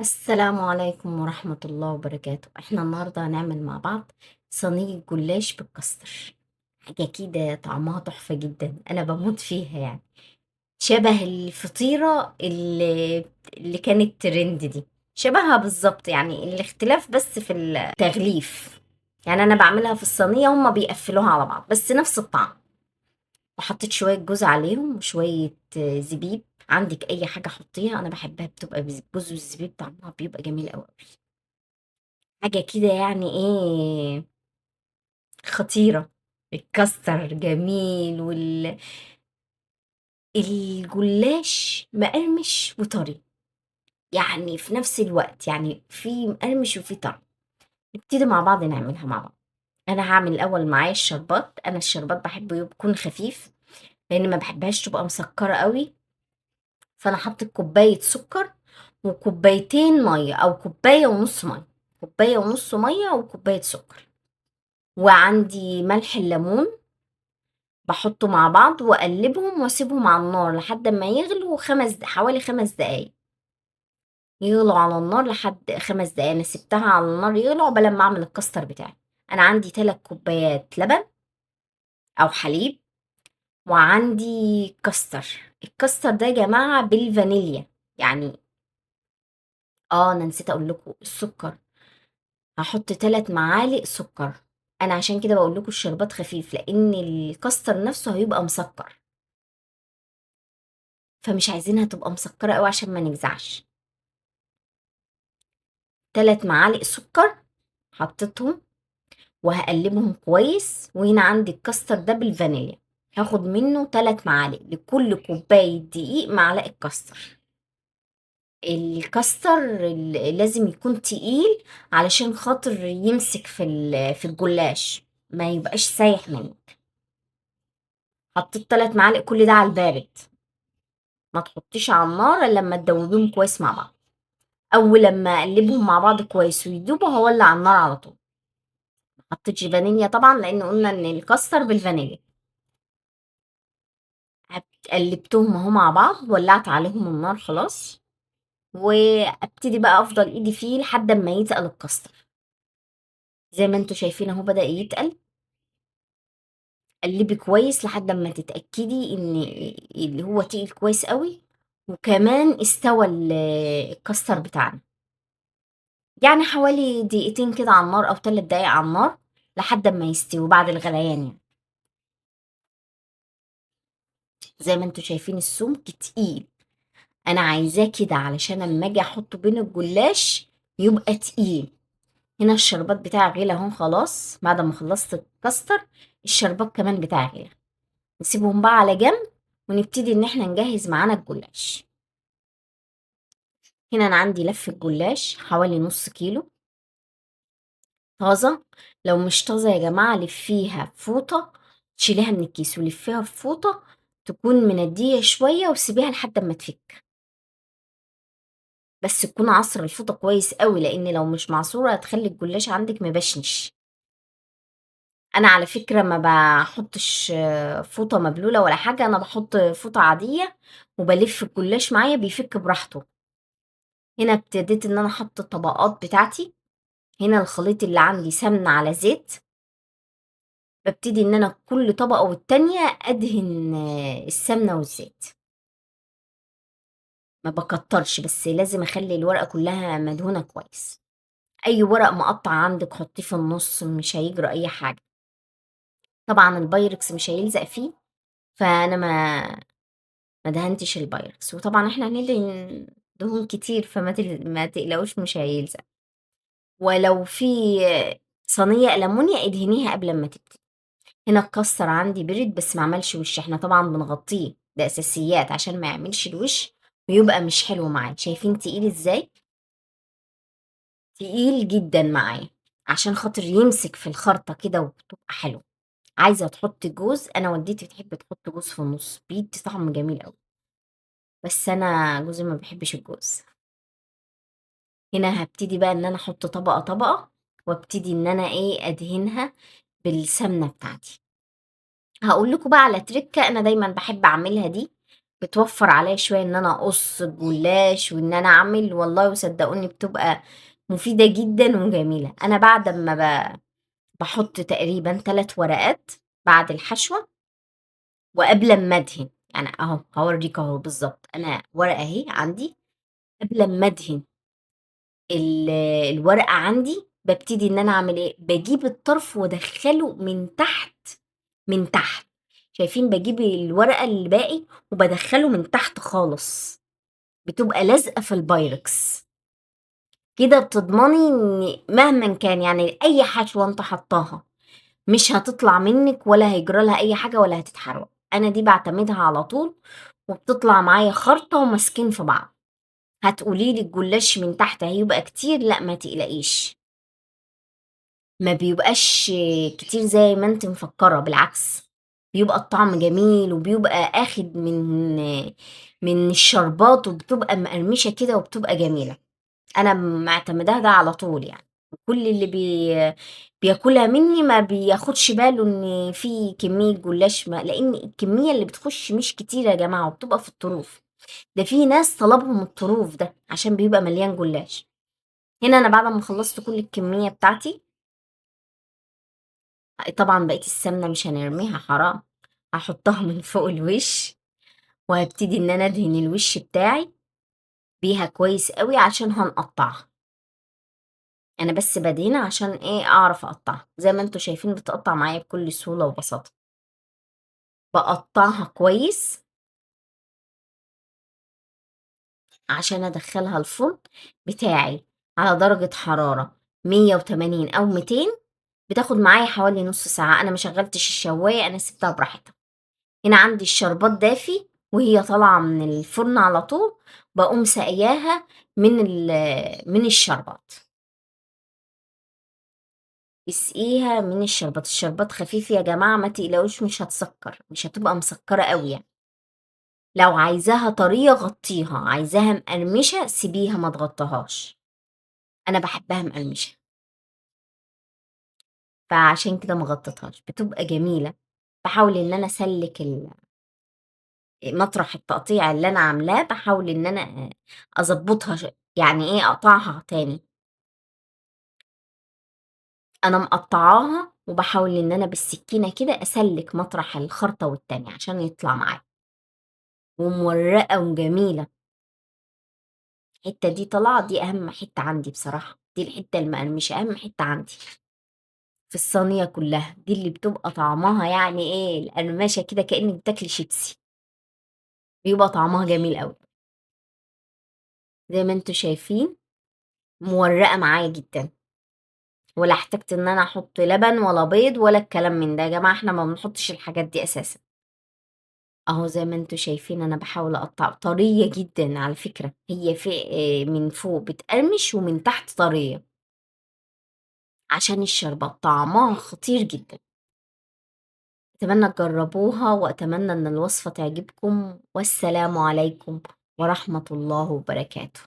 السلام عليكم ورحمة الله وبركاته. احنا النهاردة هنعمل مع بعض صينية جلاش بالكاستر، حاجة كده طعمها تحفة جدا، انا بموت فيها، يعني شبه الفطيرة اللي كانت ترند دي، شبهها بالظبط، يعني الاختلاف بس في التغليف. يعني انا بعملها في الصينية هما بيقفلوها على بعض، بس نفس الطعم. وحطيت شوية جوز عليهم وشوية زبيب، عندك اي حاجة حطيها، انا بحبها بتبقى بالجوز والزبيب، طعمها بيبقى جميل قوي قوي، حاجة كده يعني ايه خطيرة. الكاستر جميل الجلاش مقرمش وطري، يعني في نفس الوقت، يعني في مقرمش وفي طري. نبتدي مع بعض نعملها مع بعض. انا هعمل الاول معايا الشربات. انا الشربات بحبه يكون خفيف لان ما بحبهاش تبقى مسكرة قوي، فانا حطيت كوباية سكر وكوبايتين مية، او كوباية ونص مية، كوباية ونص مية وكوباية سكر، وعندي ملح الليمون بحطه مع بعض واقلبهم واسيبهم على النار لحد ما يغلوا حوالي 5 دقايق، يغلوا على النار لحد 5 دقايق. انا سبتها على النار يغلوا عقبال ما اعمل الكاستر بتاعي. انا عندي 3 كوبايات لبن او حليب، وعندي كاستر. الكاستر ده يا جماعة بالفانيليا، يعني انا نسيت اقول لكم السكر، هحط 3 معالق سكر. انا عشان كده بقول لكم الشربات خفيف لان الكاستر نفسه هيبقى مسكر، فمش عايزينها تبقى مسكرة قوي عشان ما نجزعش. 3 معالق سكر حطيتهم وهقلبهم كويس. وهنا عندي الكاستر ده بالفانيليا، هاخد منه 3 معالق لكل كوباية دقيق معلقة كاستر. الكاستر لازم يكون تقيل علشان خاطر يمسك في الجلاش، ما يبقاش سايح منك. حطيت 3 معالق، كل ده على البارد، ما تحطيش على النار الا لما تدوبيهم كويس مع بعض. اول لما اقلبهم مع بعض كويس ويدوبوا هولع على النار على طول. ما حطيتش فانيليا طبعا لان قلنا ان الكاستر بالفانيليا. قلبتهم اهو مع بعض، ولعت عليهم النار خلاص، وابتدي بقى افضل ايدي فيه لحد اما يتقل الكاستر. زي ما انتوا شايفين اهو بدأ يتقل. قلبي كويس لحد اما تتأكدي ان اللي هو تقيل كويس قوي، وكمان استوى الكاستر بتاعنا. يعني حوالي دقيقتين كده على النار او 3 دقايق على النار لحد اما يستوي بعد الغليان. زي ما انتوا شايفين السمك تقيل، انا عايزاه كده علشان اما اجي احطه بين الجلاش يبقى تقيل. هنا الشربات بتاعي غلى اهو خلاص، بعد ما خلصت الكاستر الشربات كمان بتاعي غلى. نسيبهم بقى على جنب ونبتدي ان احنا نجهز معانا الجلاش. هنا انا عندي لف الجلاش حوالي نص كيلو طازه. لو مش طازه يا جماعه لفيها في فوطه، تشيليها من الكيس ولفيها في فوطه تكون منديه شويه وسيبيها لحد اما تفك، بس تكون عصر الفوطه كويس قوي، لان لو مش معصوره هتخلي الجلاش عندك مبشنش. انا على فكره ما بحطش فوطه مبلوله ولا حاجه، انا بحط فوطه عاديه وبلف الجلاش معايا بيفك براحته. هنا ابتديت ان انا احط الطبقات بتاعتي. هنا الخليط اللي عندي سمنه على زيت، ببتدي ان انا كل طبقه والتانيه ادهن السمنه والزيت، ما بكترش بس لازم اخلي الورقه كلها مدهونه كويس. اي ورق مقطع عندك حطيه في النص، مش هيجرى اي حاجه. طبعا البايركس مش هيلزق فيه، فانا ما دهنتش البايركس، وطبعا احنا هندهن دهون كتير فما ما تقلقوش مش هيلزق. ولو في صينيه ألمونيا ادهنيها قبل ما تبتدي. هنا الكاستر عندي برد بس ما عملش وش، احنا طبعا بنغطيه، ده اساسيات عشان ما يعملش الوش ويبقى مش حلو معايا. شايفين تقيل ازاي؟ تقيل جدا معايا عشان خاطر يمسك في الخرطه كده وتبقى حلوه. عايزه تحط جوز، انا والدتي بتحب تحط جوز في النص، بيدي طعم جميل قوي، بس انا جوزي ما بيحبش الجوز. هنا هبتدي بقى ان انا احط طبقه طبقه، وابتدي ان انا ادهنها بالسمنه بتاعتي. هقول لكم بقى على تريكه انا دايما بحب اعملها، دي بتوفّر عليّا شوية إن أنا أقُص الجلاش وإن أنا أعمل والله وصدقوني بتبقى مفيدة جدًا وجميلة. أنا بعد أمّا باحُط تقريبًا 3 ورقات بعد الحشوة وقبل أمّا أدهن، يعني أهو هاورّيكم أهو بالضبط، أنا ورقة أهي عندي قبل أمّا أدهن الورقة عندي بابتدي إن أنا أعمل إيه، باجيب الطرف وأدخّله من تحت، من تحت، شايفين باجيب الورقة اللي باقي وبادخّله من تحت خالص، بتبقى لازقة في البايركس. كده بتضمني إن مهمًا كان يعني أي حشوة أنتِ حاطاها مش هتطلع منِّك ولا هيجرى لها أي حاجة ولا هتتحروق، أنا دي باعتمدها على طول وبتطلع معايا خرطة وماسكين في بعض. هتقولي لي الجلاش من تحت هيبقى كتير، لأ ما تقلقيش. ما بيبقاش كتير زي ما أنتِ مفكرة، بالعكس بيبقى الطعم جميل وبيبقى آخد من الشربات وبتبقى مقرمشة كده وبتبقى جميلة. أنا معتمداها ده على طول يعني، وكل اللي بياكلها مني ما بياخدش باله إن في كمية جلاش لإن الكمية اللي بتخش مش كتيرة يا جماعة وبتبقى في الطروف، ده في ناس طلبهم الطروف ده عشان بيبقى مليان جلاش. هنا أنا بعد ما خلصت كل الكمية بتاعتي طبعًا بقية السمنة مش هنرميها حرام، هاحطها من فوق الوش وهابتدي إن أنا أدهن الوش بتاعي بيها كويس أوي عشان هنقطعها. أنا بس بادهنها عشان إيه، أعرف أقطعها، زي ما أنتم شايفين بتقطع معايا بكل سهولة وبساطة. باقطعها كويس عشان أدخلها الفرن بتاعي على درجة حرارة 180 أو 200، بتاخد معايا حوالي نص ساعة. أنا ما شغلتش الشواية، أنا سبتها براحتها. هنا عندي الشربات دافي وهي طالعة من الفرن على طول، بقوم ساقياها من الشربات. اسقيها من الشربات، الشربات خفيف يا جماعة ما تقلقوش، مش هتسكر، مش هتبقى مسكرة قوي يعني. لو عايزاها طرية غطيها، عايزاها مقرمشة سيبيها ما تغطيهاش. أنا بحبها مقرمشة فعشان كده ما غطيتهاش، بتبقى جميلة. بحاول إن أنا أسلك مطرح التقطيع اللي أنا عاملاه، بحاول إن أنا أظبطها يعني إيه، أقطعها تاني. أنا مقطعاها وبحاول إن أنا بالسكينة كده أسلك مطرح الخرطة والتانية عشان يطلع معايا. ومورقة وجميلة. الحتة دي طالعة، دي أهم حتة عندي بصراحة، دي الحتة المقرمشة أهم حتة عندي في الصينية كلها، دي اللي بتبقى طعمها يعني إيه، القرمشة كده كأنك بتاكلي شيبسي، بيبقى طعمها جميل أوي. زي ما انتوا شايفين مورقة معايا جدا، ولا احتجت ان انا احط لبن ولا بيض ولا الكلام من ده يا جماعة، احنا ما بنحطش الحاجات دي اساسا. اهو زي ما انتوا شايفين انا بحاول اقطع، طرية جدا على فكرة، هي من فوق بتقرمش ومن تحت طرية عشان الشربات، طعمها خطير جدا. اتمنى تجربوها واتمنى ان الوصفة تعجبكم، والسلام عليكم ورحمة الله وبركاته.